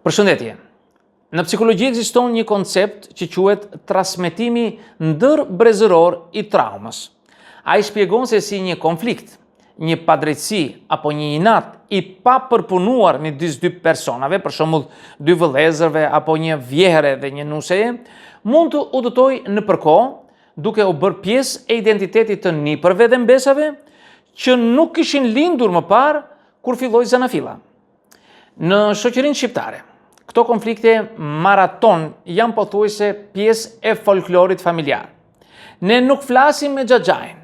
Përshëndetje. Në psikologji ekziston një koncept që quhet transmetimi ndërbrezëror i traumës. Ai shpjegon se si një konflikt, një padrejtësi apo një inat i papërpunuar midis dy personave, për shembull dy vëllezërve apo një vjehrre dhe një nuseje, mund të udhëtojë nëpër kohë, duke u bërë pjesë e identitetit të nipërve dhe mbesave që nuk kishin lindur më parë kur filloi zanafilla. Në shoqërinë shqiptare, këto konflikte maratonë janë pothuajse pjesë e folklorit familjar. Ne nuk flasim me xhaxhain,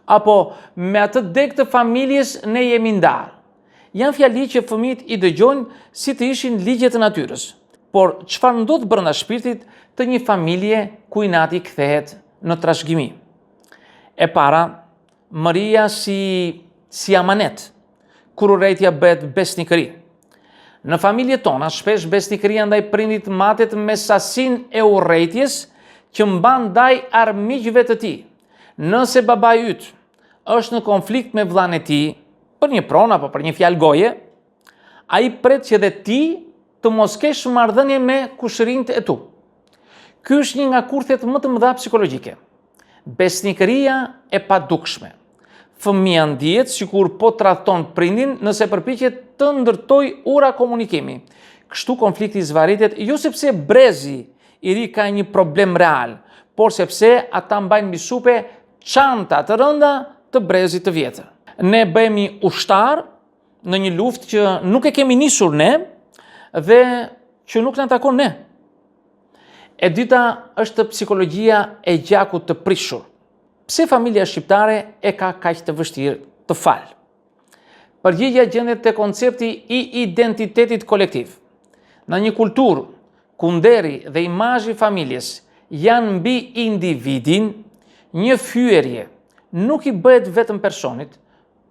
apo me atë degë të familjes ne jemi ndarë. Janë fjali që fëmijët i dëgjojnë si të ishin ligje të natyrës. Por çfarë ndodh brenda shpirtit të një familje ku inati kthehet në trashëgimi? E para, Mëria si si amanet, kur urrejtja bëhet besnikëri. Në familjet tona, shpesh besnikëria ndaj prindit matet me sasinë e urrejtjes që mban ndaj armiqve të tij. Nëse babai yt është në konflikt me vëllanë e tij për një pronë apo për një fjalë goje, ai pret që dhe ti të mos kesh marrëdhënie me kushërinjtë e tu. Ky është një nga kurthet më të mëdha psikologjike. Besnikëria e padukshme. Fëmija ndihet sikur po tradhton prindin nëse përpiqet të ndërtojë ura komunikimi. Kështu konflikti zvarritet jo sepse brezi i ri ka një problem real, por sepse ata mbajnë mbi supe çanta të rënda të brezit të vjetër. Ne bëhemi ushtarë në një luftë që nuk e kemi nisur ne dhe që nuk na takon ne. E dyta është psikologjia e gjakut të prishur. Pse familja shqiptare e ka kaq të vështirë të falë? Përgjigja gjendet te koncepti i identitetit kolektiv. Në një kulturë ku nderi dhe imazhi i familjes janë mbi individin, një fyerje nuk i bëhet vetëm personit,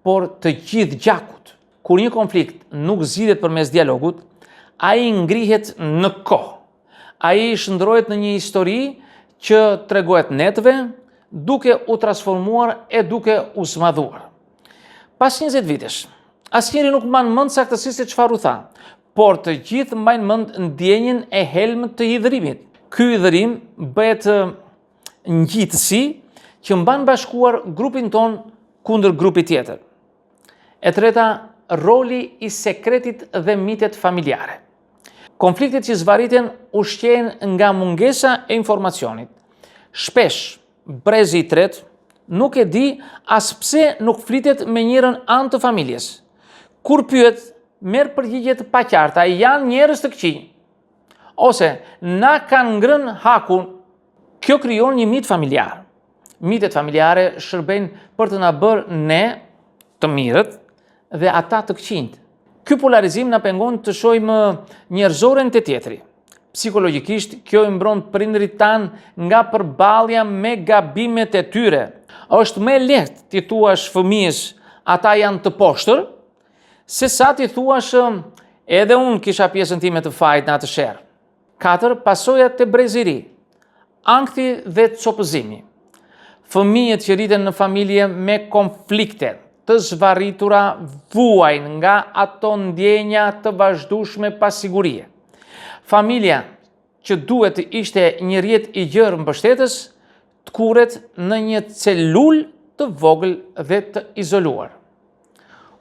por të gjithë gjakut. Kur një konflikt nuk zgjidhet përmes dialogut, ai ngrihet në kohë. Ai shndërrohet në një histori që tregohet netëve, duke u transformuar e duke u zmadhuar. Pas 20 vitesh, asnjëri nuk mban mend saktësisht se çfarë u tha, por të gjithë mbajnë mend ndjenjën e helmët të hidhërimit. Ky hidhërim bëhet ngjitësi që mban bashkuar grupin tonë kundër grupit tjetër. E treta, roli i sekretit dhe mitet familjare. Konfliktet që zvarriten ushqehen nga mungesa e informacionit. Shpesh, brezi i tretë nuk e di as pse nuk flitet me njërën anë të familjes. Kur pyet, merr përgjigje të paqarta, janë njerëz të këqij. Ose na kanë ngrënë hakun. Kjo krijon një mit familjar. Mitet familjare shërbejnë për të na bërë ne të mirët dhe ata të këqinjtë. Ky polarizim na pengon të shohim njerëzoren te tjetri. Psikologjikisht, kjo i mbron prindërit tanë nga përballja me gabimet e tyre. Është më e lehtë t'i thuash fëmijës ata janë të poshtër, se sa t'i thuash edhe unë kisha pjesën time të fajit në atë sherr. 4. Pasojat te brezi i ri. Ankthi dhe copëzimi. Fëmijët që rriten në familje me konflikte të zvarritura vuajnë nga ato ndjenja të vazhdueshme pasigurie. Familja që duhet të ishte një rrjet i gjerë mbështetës, tkurret në një celulë të vogël dhe të izoluar.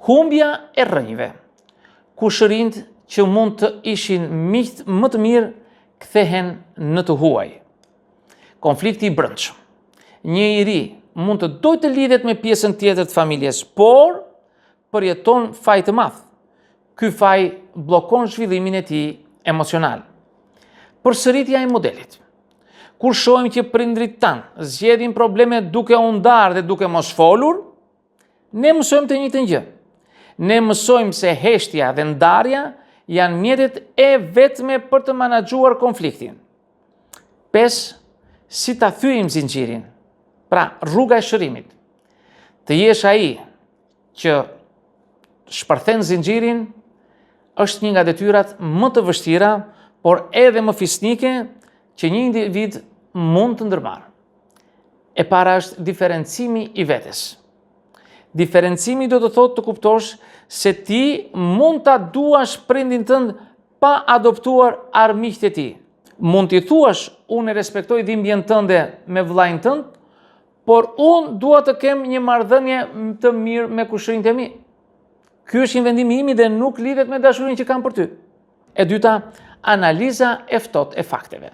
Humbja e rrënjëve. Kushërinjtë që mund të ishin miqtë më të mirë kthehen në të huaj. Konflikti i brendshëm. Një i ri mund të dojë të lidhet me pjesën tjetër të familjes, por përjeton faj të madh. Ky faj bllokon zhvillimin e tij emocional. Përsëritja e modelit. Kur shohim që prindërit tanë zgjedhin probleme duke u ndarë dhe duke mos folur, Ne mësojmë të njëjtën gjë. Ne mësojmë se heshtja dhe ndarja janë mjetet e vetme për të menaxhuar konfliktin. 5. Si ta thyejmë zinxhirin? Pra, rruga e shërimit. Të jesh ai që shpërthen zinxhirin është një nga detyrat më të vështira, por edhe më fisnike që një individ mund të ndërmarrë. E para është diferencimi i vetes. Diferencimi do të thotë të kuptosh se ti mund ta duash prindin tënd pa adoptuar armiqtë e tij. Mund t'i thuash, unë e respektoj dhimbjen tënde me vëllain tënd, por unë dua të kem një marrëdhënie të mirë me kushërinjtë e mi. Ky është një vendim i imi dhe nuk lidhet me dashurinë që kam për ty. E dyta, analiza e ftohtë e fakteve.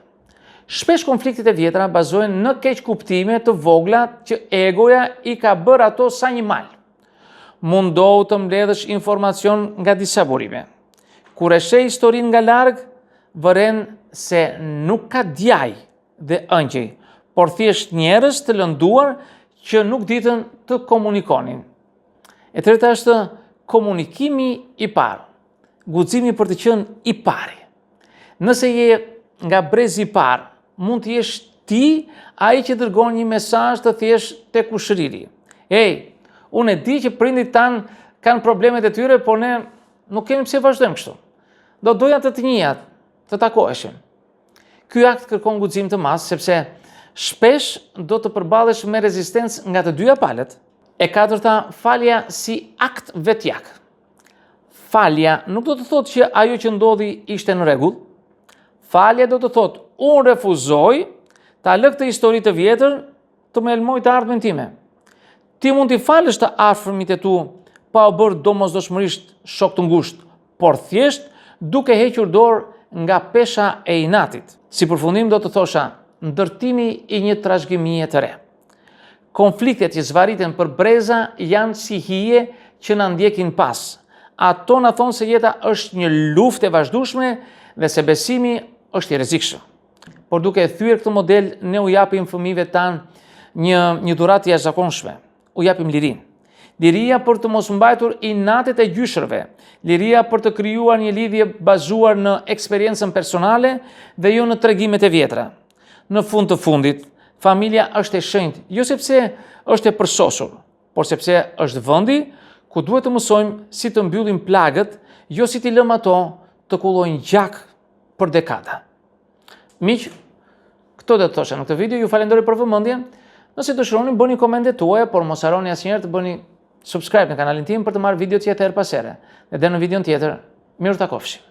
Shpesh konfliktet e vjetra bazohen në keqkuptime të vogla që egoja i ka bërë ato sa një mal. Mundohu të mbledhësh informacion nga disa burime. Kur e sheh historinë nga larg, vëren se nuk ka djaj dhe ëngjëj, por thjesht njerëz të lënduar që nuk ditën të komunikonin. E treta është komunikimi i parë, guximi për të qenë i pari. Nëse je nga brezi i parë, mund të jesh ti ai që dërgon një mesazh të thjeshtë te kushëriri. Ej, unë e di që prindërit tanë kanë problemet e tyre, por ne nuk kemi pse vazhdojmë kështu. Do doja të të njihja, të takoheshim. Ky akt kërkon guxim të madh sepse shpesh do të përballesh me rezistencë nga të dyja palët. E katërta, falja si akt vetjak. Falja nuk do të thotë që ajo që ndodhi ishte në rregull. Falja do të thotë unë refuzoj ta lë këtë histori të vjetër të më helmojë të ardhmen time. Ti mund t'i falësh të afërmit e tu pa u bërë domosdoshmërisht shok të ngushtë, por thjesht duke hequr dorë nga pesha e inatit. Si përfundim do të thosha, ndërtimi i një trashëgimie të re. Konfliktet që zvarriten për breza janë si hije që na ndjekin pas. Ato na thonë se jeta është një luftë e vazhdueshme dhe se besimi është i rrezikshëm. Por duke e thyer këtë model, ne u japim fëmijëve tanë një një dhuratë të jashtëzakonshme. U japim lirinë. Liria për të mos mbajtur inatet e gjyshërve, liria për të krijuar një lidhje bazuar në eksperiencën personale dhe jo në tregimet e vjetra. Në fund të fundit, familja është e shenjtë, jo sepse është e përsosur, por sepse është vendi ku duhet të mësojmë si të mbyllim plagët, jo si t'i lëmë ato të kullojnë gjak për dekada. Miq, këto do të thosha në këtë video. Ju falenderoj për vëmendjen. Nëse dëshironi, bëni komentet tuaja, por mos harroni asnjëherë të bëni subscribe në kanalin tim për të marrë video të tjera herë pas here. Dhe deri në videon tjetër, mirutakofshim.